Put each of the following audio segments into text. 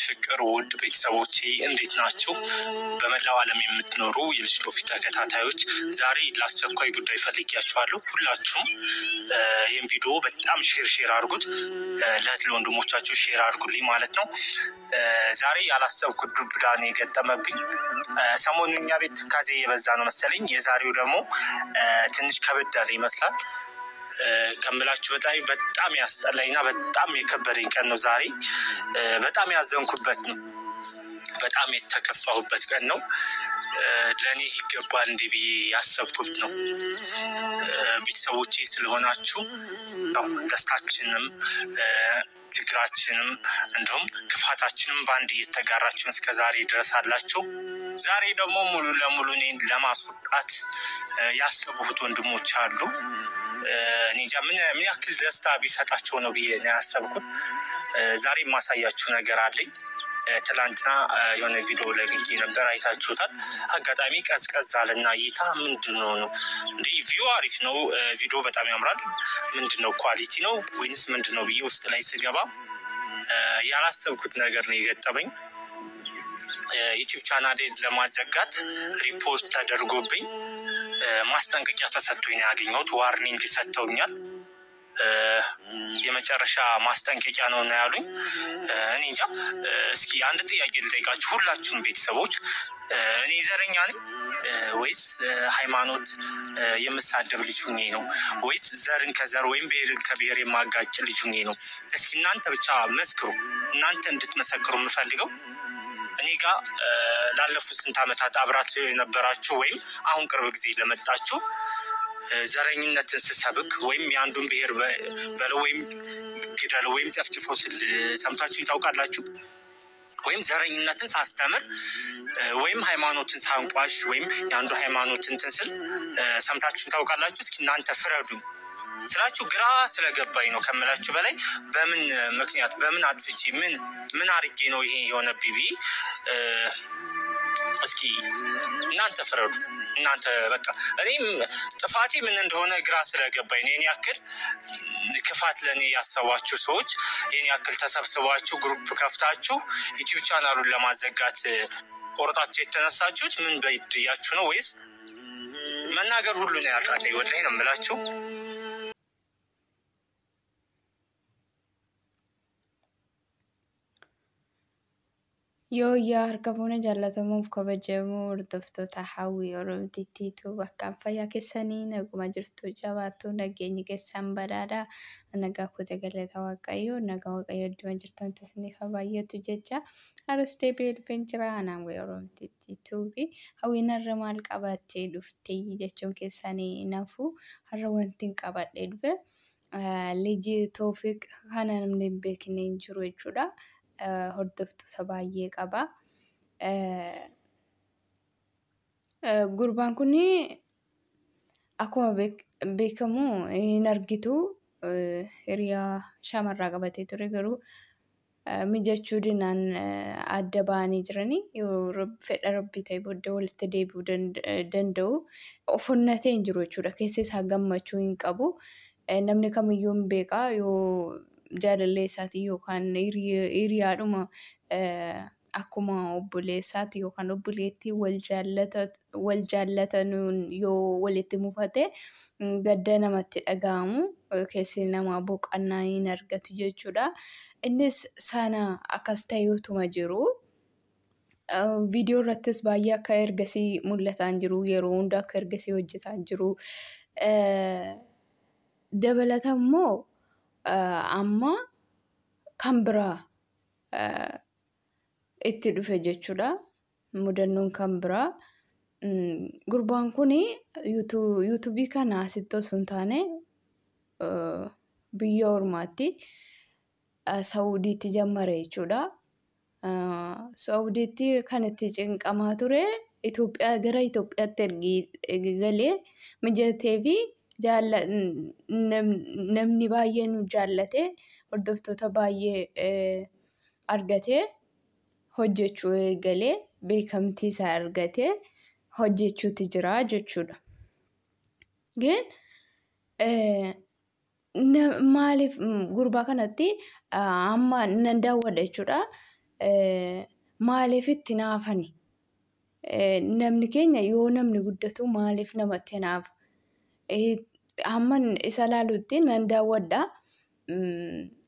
ፍቅር፣ ውድ ቤተሰቦቼ እንዴት ናችሁ? በመላው ዓለም የምትኖሩ የልጅ ቶፊ ተከታታዮች ዛሬ ለአስቸኳይ ጉዳይ ፈልጊያችኋለሁ። ሁላችሁም ይህን ቪዲዮ በጣም ሼር ሼር አድርጉት፣ ለእህት ለወንድሞቻችሁ ሼር አድርጉልኝ ማለት ነው። ዛሬ ያላሰብኩት ዱብ እዳ ነው የገጠመብኝ። ሰሞኑን እኛ ቤት ትካዜ የበዛ ነው መሰለኝ። የዛሬው ደግሞ ትንሽ ከበድ ያለ ይመስላል። ከምላችሁ በጣም በጣም ያስጠላኝና በጣም የከበደኝ ቀን ነው ዛሬ። በጣም ያዘንኩበት ነው። በጣም የተከፋሁበት ቀን ነው። ለእኔ ይገባል እንዴ ብዬ ያሰብኩት ነው። ቤተሰቦቼ ስለሆናችሁ ያው ደስታችንም ችግራችንም እንዲሁም ክፋታችንም በአንድ እየተጋራችሁን እስከ ዛሬ ድረስ አላችሁ። ዛሬ ደግሞ ሙሉ ለሙሉ እኔን ለማስወጣት ያሰቡት ወንድሞች አሉ። እኔ እንጃ ምን ያክል ደስታ ቢሰጣቸው ነው ብዬ ነው ያሰብኩት። ዛሬ የማሳያችሁ ነገር አለኝ። ትላንትና የሆነ ቪዲዮ ለቅቄ ነበር፣ አይታችሁታል። አጋጣሚ ቀዝቀዝ አለና እይታ ምንድን ነው ነው እንዴ? ቪው አሪፍ ነው፣ ቪዲዮ በጣም ያምራል። ምንድን ነው ኳሊቲ ነው ወይንስ ምንድን ነው ብዬ ውስጥ ላይ ስገባ ያላሰብኩት ነገር ነው የገጠመኝ። ዩቲዩብ ቻናሌን ለማዘጋት ሪፖርት ተደርጎብኝ ማስጠንቀቂያ ተሰጥቶኝ ነው ያገኘሁት። ዋርኒንግ ሰጥተውኛል። የመጨረሻ ማስጠንቀቂያ ነው ነው ያሉኝ። እኔ እንጃ። እስኪ አንድ ጥያቄ ልጠይቃችሁ ሁላችሁም ቤተሰቦች፣ እኔ ዘረኛ ነኝ ወይስ ሃይማኖት የምሳደብ ልጅ ሁኜ ነው ወይስ ዘርን ከዘር ወይም ብሔርን ከብሔር የማጋጭ ልጅ ሁኜ ነው? እስኪ እናንተ ብቻ መስክሩ። እናንተ እንድትመሰክሩ የምፈልገው እኔ ጋር ላለፉት ስንት ዓመታት አብራችሁ የነበራችሁ ወይም አሁን ቅርብ ጊዜ ለመጣችሁ ዘረኝነትን ስሰብክ ወይም የአንዱን ብሔር በለው ወይም ግደለው ወይም ጨፍጭፈው ስል ሰምታችሁ ታውቃላችሁ? ወይም ዘረኝነትን ሳስተምር ወይም ሃይማኖትን ሳንቋሽ ወይም የአንዱ ሃይማኖት እንትን ስል ሰምታችሁ ታውቃላችሁ? እስኪ እናንተ ፍረዱ ስላችሁ ግራ ስለገባኝ ነው ከምላችሁ በላይ፣ በምን ምክንያት፣ በምን አጥፍቼ፣ ምን ምን አድርጌ ነው ይሄ የሆነብኝ ብዬ፣ እስኪ እናንተ ፍረዱ። እናንተ በቃ እኔም ጥፋቴ ምን እንደሆነ ግራ ስለገባኝ ነው። የኔ ያክል ክፋት ለእኔ ያሰባችሁ ሰዎች፣ የኔ ያክል ተሰብስባችሁ ግሩፕ ከፍታችሁ ዩቲዩብ ቻናሉን ለማዘጋት ቆርጣችሁ የተነሳችሁት ምን በድያችሁ ነው? ወይስ መናገር ሁሉ ነው ያቃተኝ? ወላሂ ነው የምላችሁ። Yoo yaa harka fuune jaallatamuuf kabajamoo hordoftoota Hawwii Oromtittiitu bakka fayyaa keessanii naguma jirtu, jabaattu, nageenyi keessan badhaadha. Nagaa koota, galata Waaqayyoo, nagaa Waaqayyoo iddoo jirtan isiniif haa baay'atu jecha aras deebi'ee dhufeen jira. Anaan Hawwii Oromtittiituu fi Hawwiin har'a maal qabattee dhufte jechuun keessanii nafu, har'a wanti hin qabadhee dhufe Liji Toofiq kana namni hin beekne hin jiru jechuudha. Hordoftoota baay'ee qaba. Gurbaan kun akkuma beekamu hin argitu, hiriyaa shamarraa qabatee ture, garuu mijachuu dinaan adda ba'anii jiranii, yoo fedha Rabbii ta'e booddee walitti deebi'uu danda'u. Of onnatee hin jiru jechuudha. Keessa isaa gammachuu hin qabu. Namni kamiyyuu hin beekaa, yoo jaalallee isaatii yookaan hiriyaadhuma akkuma obboleessaatti yookaan obboleettii wal jaallatanuun yoo walitti mufate gadda namatti dhaga'amu, keessi namaa boqonnaa hin argatu jechuudha. Innis sana akkas ta'e utuma jiru. Viidiyoo irrattis baay'ee akka ergasii mul'ataa hin jiru. Yeroo hunda akka ergasii hojjetaa hin jiru. Dabalata immoo amma kan biraa itti dhufe jechuudha. Mudannoon kan biraa. Gurbaan kun yuutuubii kana asitti osoo hin taane biyya ormaatti, Saawudiitti jammare jechuudha. Saawudiitti kan itti cinqamaa ture Itoophiyaa, gara Itoophiyaatti ergi galee mijatee fi namni baay'een jaallate, hordoftoota baay'ee argatee hojjechuu eegalee, beekamtii isaa argatee hojjechuutti jira jechuudha. Gin maaliif gurbaa kanatti amma nan daawwadha jechuudha. Maaliif itti naafani? Namni keenya yoo namni guddatu maaliif namatti naafa? Hamman isa ilaalutti nan daawwadha.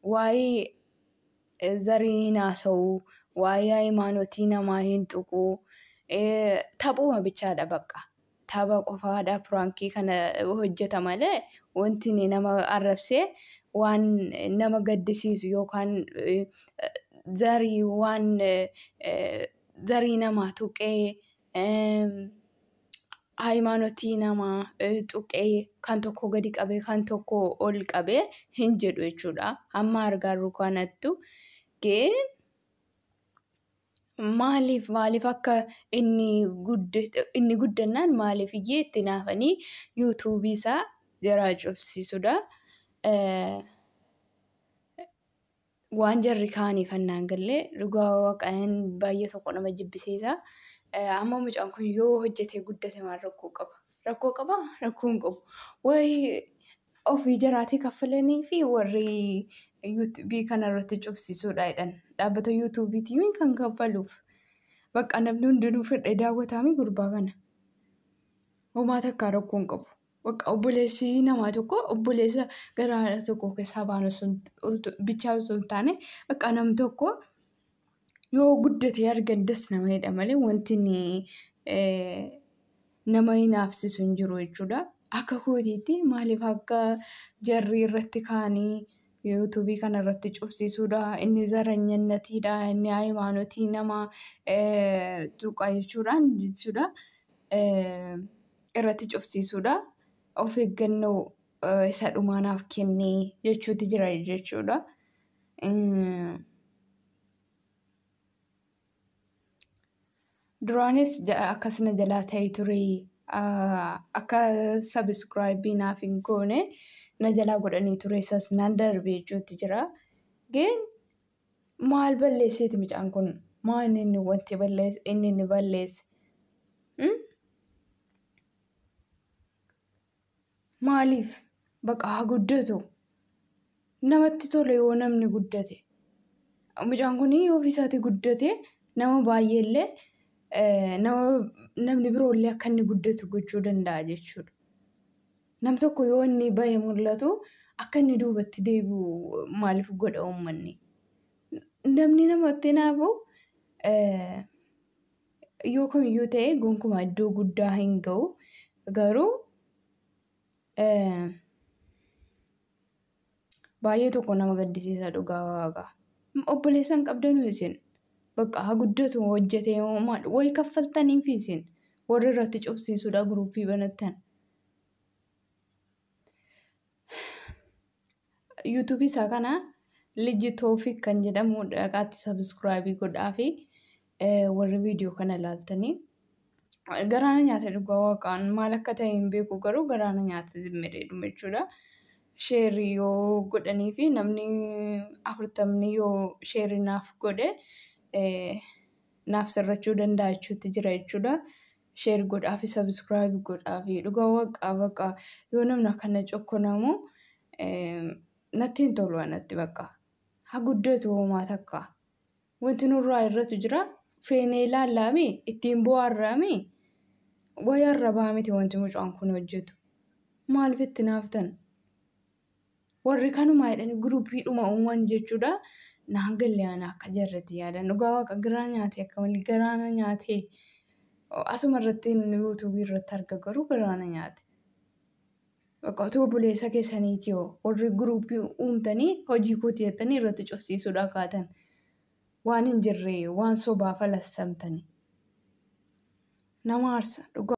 Waa'ee zarii hin haasa'u, waa'ee hayimaanotii namaa hin tuqu. Taphuma bichaadha bakka. Tapha qofaadha piraankii kana hojjeta malee wanti inni nama arrabsee waan nama gaddisiisu yookaan zarii waan zarii namaa tuqee hayimaanotii namaa tuqee kan tokko gadi qabee kan tokko ol qabee hin jedhu jechuudha. Amma argaa jirru kanattu ga'ee maaliif akka inni guddannaan maaliif iyyee itti naafanii yuutuubii isaa jaraa cufsiisudha. Waan jarri kaaniif annaan gallee dhugaa waaqaan baay'ee tokko nama jibbisiisa. Amma mucaan kun yoo hojjetee guddate maal rakkoo qaba? Rakkoo qabaa? Rakkoo hin qabu. Wayii ofii jaraatii kaffalanii fi warri yuutuubii kanarratti cufsiisuudha jedhan. Dhaabbata yuutuubiitiin kan kaffaluuf. Bakka namni hundinuu fedhee daawwataami gurbaa kana. Homaa takkaa rakkoo hin qabu. Bakka obboleessi namaa tokko obboleessa gara haadha tokko keessaa baanu bichaa osoo hin taane bakka nam tokko yoo guddatee argan das nama jedha malee wanti inni nama hinaafsisu hin jiru jechuudha. Akka kootiitti maaliif akka jarri irratti kaanii yuutuubii kana irratti cufsiisuudha. Inni zaranyannatiidha. Inni hayimaanotii nama tuqa jechuudhaan jechuudha. Irratti cufsiisuudha. Of eeggannoo isa dhumaanaaf kennee jechuutu jira jechuudha. Duraanis akkasuma jalaa ta'ee ture. Akka sabiskiraayibii naaf hin goone na jalaa godhanii ture isas naan darbe jechuutti jira. Geen maal balleesseeti mucaan kun? Maal inni wanti inni balleesse? Maaliif baqa haa guddatu? Namatti tola yoo namni guddate. Mucaan kun yoo ofiisaatii guddate nama baay'eellee namni biroollee akka inni guddatu gochuu danda'a jechuudha. Nam tokko yoo inni bahee mul'atu akka inni duubatti deebi'u maaliif godha uummanni? Namni namatti naafu yoo kamiyyuu ta'e gonkumaa iddoo guddaa hin ga'u. Garuu baay'ee tokko nama gaddisiisa dhugaa waaqaa. Obboleessa hin qabdanuu isin. Bakka haa guddatu hojjetee maal wayii kaffaltaniif isin warri irratti cufsiisuudha guruupii banattan. Yuutuubii isaa kana Liji Toofiq kan jedhamu dhaqaatti sabiskiraayibii godhaa fi warri viidiyoo kana ilaaltanii. Garaana nyaata dhugaa waaqaan maal akka ta'e hin beeku garuu garaana nyaata zimmireedhuma jechuudha. Sheerii yoo godhanii fi namni 40 yoo sheerii naaf godhe naaf sirrachuu danda'a jechuutti jira jechuudha. Sheer godhaa fi sabiskiraayib godhaa fi dhugaa waaqaa baqa yoo namni akkana cokkonamu natti hin tolu anatti baqa. Haa guddatu homaa takka. Wanti nurraa irratu jira. Feenee ilaalaami ittiin bohaarraami wayii arrabaa miti wanti mucaan kun hojjetu. Maaliif itti naaftan? Warri kanumaa jedhanii guruupiidhuma uuman jechuudha. Naan galle ana akka jarrati yaadan. Dhugaa waaqa garaa nyaate akka malee garaana nyaate. Asuma irratti yuutuubii irratti arga garuu garaana nyaate. Bakka otoo obboleessa keessaniiti yoo warri guruupii uumtanii hojii kootii jettanii irratti cufsiisuudha kaatan. Waan hin jirre waan sobaa falassamtanii. Nama aarsa dhugaa.